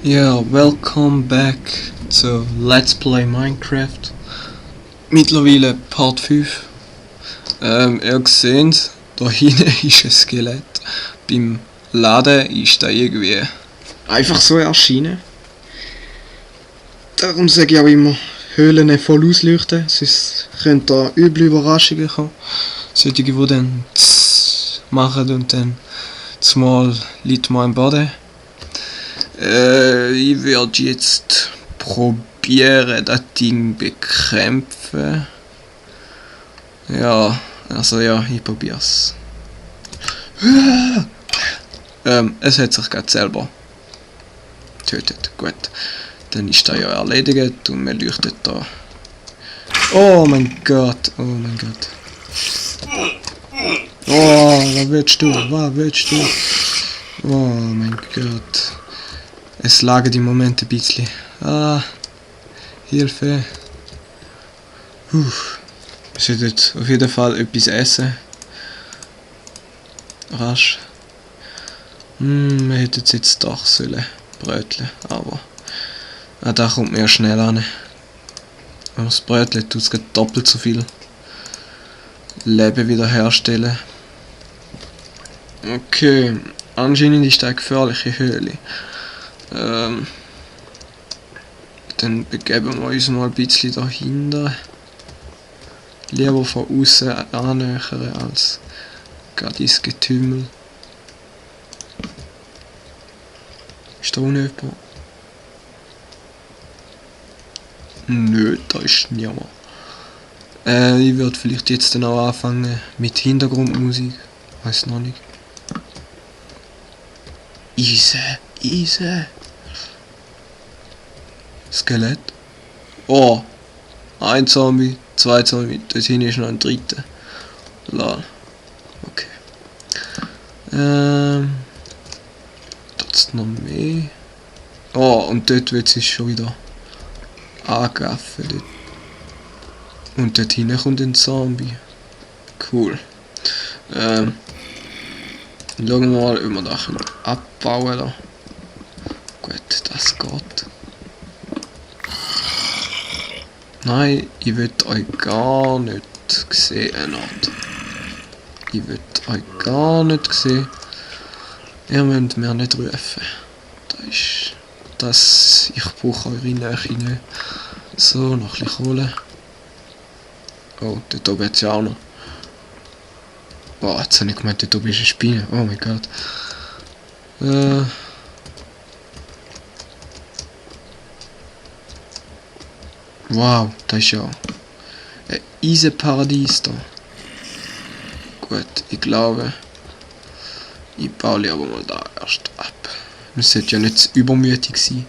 Ja, welcome back zu Let's Play Minecraft. Mittlerweile Part 5. Ihr seht, da hinten ist ein Skelett. Beim Laden ist da irgendwie einfach so erschienen. Darum sage ich auch immer, Höhlen voll ausleuchten, sonst können da üble Überraschungen kommen. Solche, die dann machen und dann zumal liegt man im Boden. Ich werde jetzt probieren, das Ding bekämpfen. Ja, also ja, ich probier's. Es hat sich gerade selber getötet. Gut, dann ist das ja erledigt und man leuchtet da. Oh mein Gott, oh mein Gott. Oh, was willst du? Was willst du? Oh mein Gott. Es lagen im Moment ein bisschen. Ah, Hilfe. Ich sollte jetzt auf jeden Fall etwas essen. Rasch. Wir hätten jetzt doch sollen Brötchen, aber da kommt mir ja schnell an. Aber das Brötchen tut es doppelt so viel Leben wiederherstellen. Okay, anscheinend ist das eine gefährliche Höhle. Dann begeben wir uns mal ein bisschen dahinter. Lieber von außen annähern als gerade ins Getümmel. Ist da unten jemand? Nö, da ist niemand. Ich würde vielleicht jetzt dann auch anfangen mit Hintergrundmusik. Weiß noch nicht. Easy. Skelett. Oh, ein Zombie, 2 Zombie, dort hinten ist noch ein dritter. Lol. Okay. Dort ist noch mehr. Oh, und dort wird es schon wieder angegriffen. Dort. Und dort hinten kommt ein Zombie. Cool. Schauen wir mal, ob wir das abbauen können. Gut, das geht. Nein, ich will euch gar nicht sehen. Ich will euch gar nicht sehen. Ihr müsst mir nicht rufen. Ich brauche eure Nähe nicht. So, noch ein bisschen Kohle. Oh, dort oben hat es ja auch noch. Boah, jetzt habe ich gemeint, dort oben ist eine Spinne. Oh mein Gott. Wow, das ist ja ein Eisenparadies da. Gut, ich glaube, ich baue aber mal da erst ab. Man sollte ja nicht zu übermütig sein.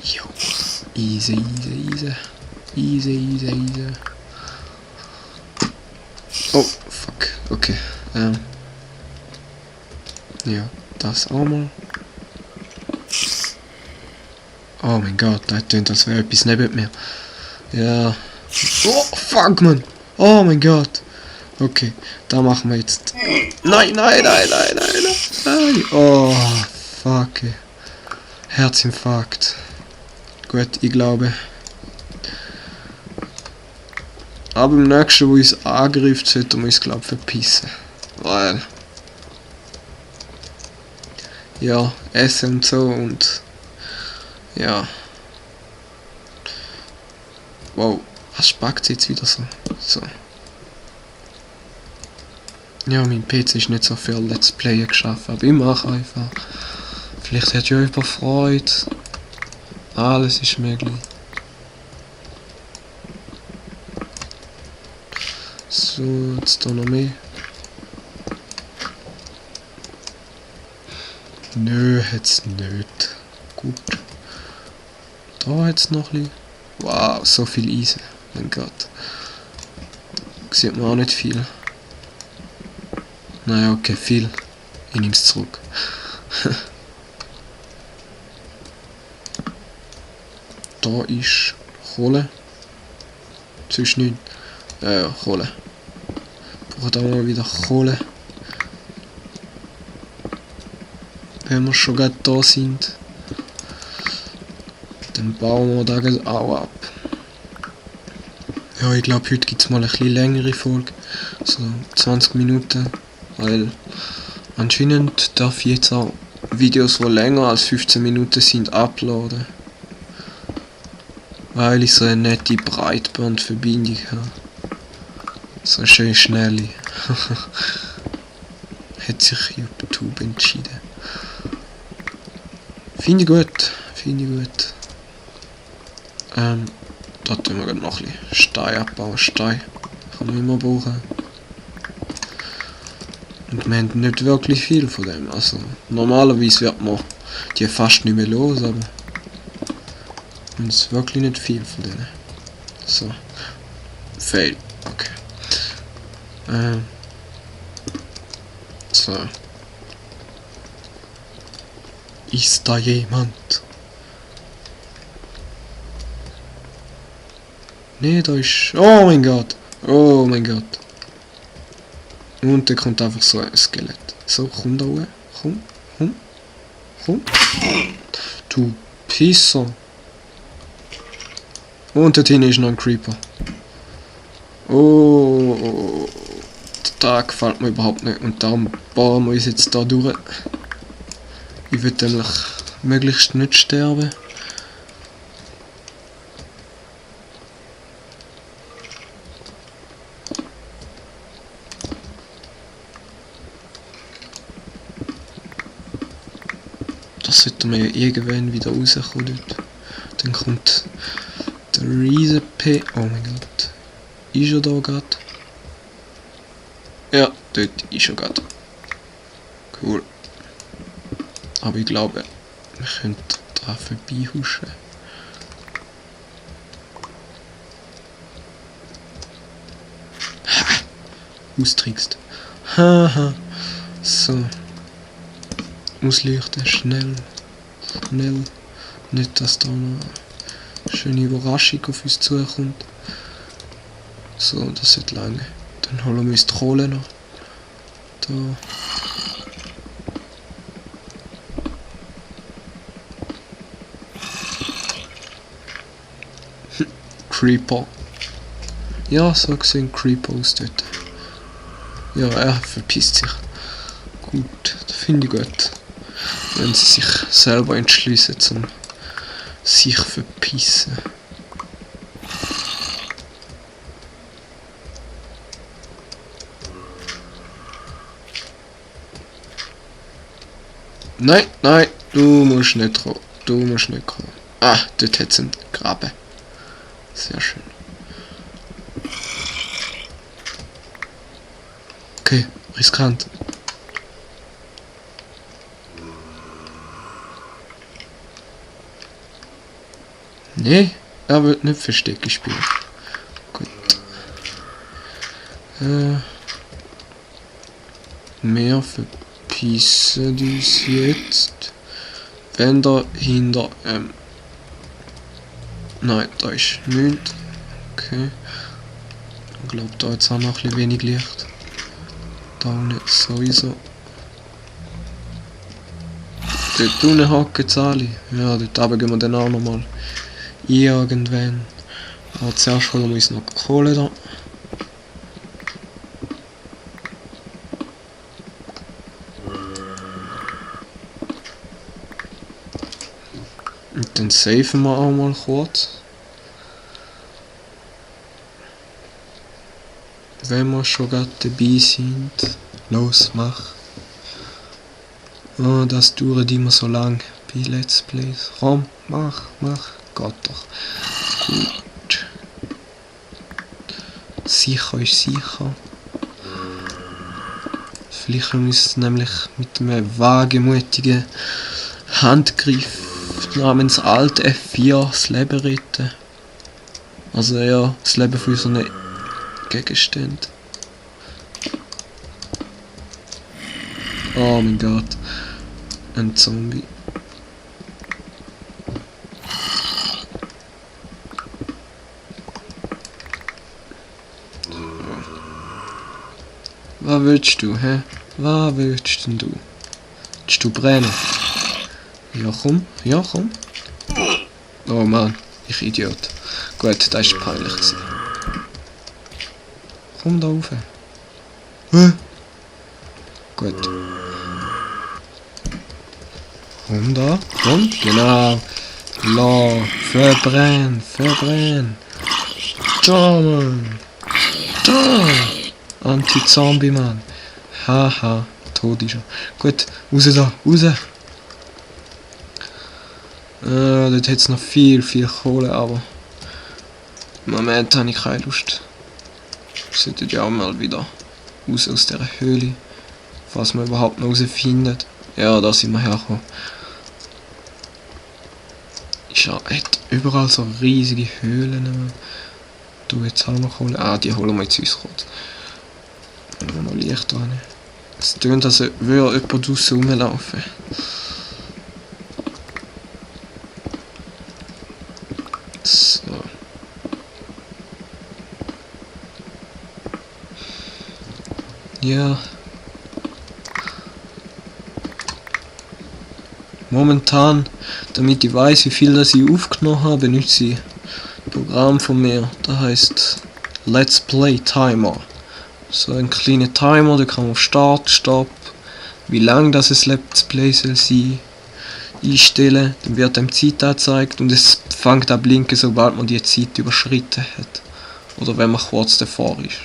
Jo, easy. Oh, fuck, okay. Ja, das auch mal. Oh mein Gott, das klingt, als wäre etwas neben mir. Ja. Oh, fuck, man. Oh mein Gott. Okay, da machen wir jetzt. Nein. Oh, fuck. Herzinfarkt. Gut, ich glaube. Aber im nächsten, wo uns angreift, sollten wir uns, glaube ich, verpissen. Weil. Ja, Essen und so und. Ja. Wow, was spackt jetzt wieder so? So. Ja, mein PC ist nicht so für Let's Play geschaffen, aber ich mache einfach. Vielleicht hat ja jemand Freude. Alles ist möglich. So, jetzt da noch mehr. Nö, hat's nicht. Gut. Da hat's noch ein bisschen. Wow, so viel Eisen. Mein Gott. Sieht man auch nicht viel. Naja, okay, viel. Ich nehme es zurück. Da ist Kohle. Zwischen Kohle. Brauche da mal wieder Kohle. wenn wir schon gerade da sind, dann bauen wir das auch ab. Ja, ich glaube, heute gibt es mal eine bisschen längere Folge, so 20 Minuten, weil anscheinend darf ich jetzt auch Videos, die länger als 15 Minuten sind, uploaden. Weil ich so eine nette Breitbandverbindung habe. So schön schnell. Hat sich YouTube entschieden. Finde ich gut. Da tun wir noch ein bisschen Stein abbauen. Stein kann man immer brauchen. Und wir haben nicht wirklich viel von dem. Also normalerweise wird man die fast nicht mehr los, aber wir haben wirklich nicht viel von denen. So. Fail. Okay. So. Ist da jemand? Nee, da ist... Oh mein Gott! Oh mein Gott! Und da kommt einfach so ein Skelett. So, komm da hoch. Komm. Du Pisser. Und dort hinten ist noch ein Creeper. Oh, der gefällt mir überhaupt nicht. Und darum bauen wir uns jetzt da durch. Ich will nämlich möglichst nicht sterben. Das sollte man ja irgendwann wieder rauskommen dort. Dann kommt der riesen P. Oh mein Gott. Ist er da gerade? Ja, dort ist er gerade. Cool. Aber ich glaube, wir können da vorbeihuschen. Ha! Austrickst. Haha. So. Ausleuchten, schnell. Nicht, dass da noch eine schöne Überraschung auf uns zukommt. So, das sollte lange. Dann holen wir uns die Kohle noch. Da. Creeper. Ja, so sehen Creeper aus dort. Ja, er verpisst sich. Gut, das finde ich gut. Wenn sie sich selber entschließen zum sich verpissen. Nein, du musst nicht kommen. Ah, dort hat es einen Graben. Sehr schön. Okay, riskant. Nee, er wird nicht Verstecke spielen. Gut. Wir verpissen uns jetzt. Wenn da hinter... Nein, da ist nichts. Okay. Ich glaube, da jetzt auch noch ein bisschen wenig Licht. Da unten sowieso. Dort unten hocken sie alle. Ja, dort oben gehen wir dann auch nochmal irgendwann. Aber zuerst holen wir uns noch Kohle da. Und dann safen wir auch mal kurz. Wenn wir schon gerade dabei sind. Los, mach. Oh, das dauert immer so lang bei Let's Plays. Komm, mach. Geht doch. Gut. Sicher ist sicher. Vielleicht können wir uns nämlich mit einem wagemutigen Handgriff namens Alt F4 das Leben retten. Also ja, das Leben von unseren Gegenständen. Oh mein Gott. Ein Zombie. Was willst du, hä? Was willst denn du? Willst du brennen? Ja, komm. Ja, komm. Oh Mann, ich Idiot. Gut, das war peinlich gewesen. Komm da rauf. Gut. Komm da. Komm. Genau. La. Verbrenn. Verbrenn. Da, Mann. Da. Anti-Zombie, Mann. Haha. Tot ist er. Gut. Raus da. Raus. Dort hat es noch viel Kohle, aber im Moment habe ich keine Lust. Wir sollten ja auch mal wieder raus aus dieser Höhle. Falls man überhaupt noch rausfindet. Ja, da sind wir hergekommen. Hat überall so riesige Höhlen. Du, jetzt haben wir Kohle. Ah, die holen wir jetzt uns kurz. Wenn wir noch Licht dran. Es tönt, als würde jemand draussen rumlaufen. So. Ja. Momentan, damit ich weiß, wie viel das ich aufgenommen habe, benutze ich ein Programm von mir, das heißt Let's Play Timer. So ein kleiner Timer, da kann man auf Start, Stopp, wie lang das es Let's Play soll sein, einstellen, dann wird einem Zeit angezeigt und es fängt an blinken, sobald man die Zeit überschritten hat. Oder wenn man kurz davor ist.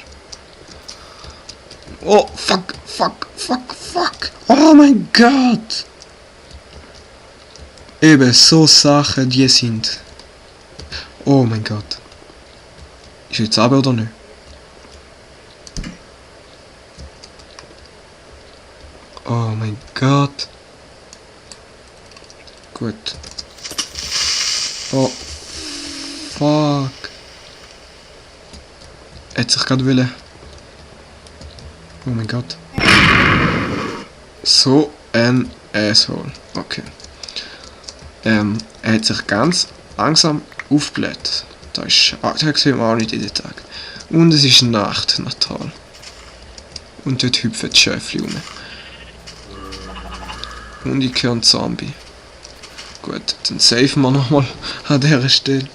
Oh, fuck. Oh mein Gott. Eben, so Sachen, die sind... Oh mein Gott. Ist jetzt aber oder nicht? Oh mein Gott. Gut. Oh. Fuck. Hat sich gerade wollen. Oh mein Gott. So ein Asshole. Okay. Er hat sich ganz langsam aufgebläht. Das sehen wir auch nicht jeden Tag. Und es ist Nacht, Natal. Und dort hüpfen die Schäfchen rum. Und ich höre einen Zombie. Gut, dann safen wir nochmal an dieser Stelle.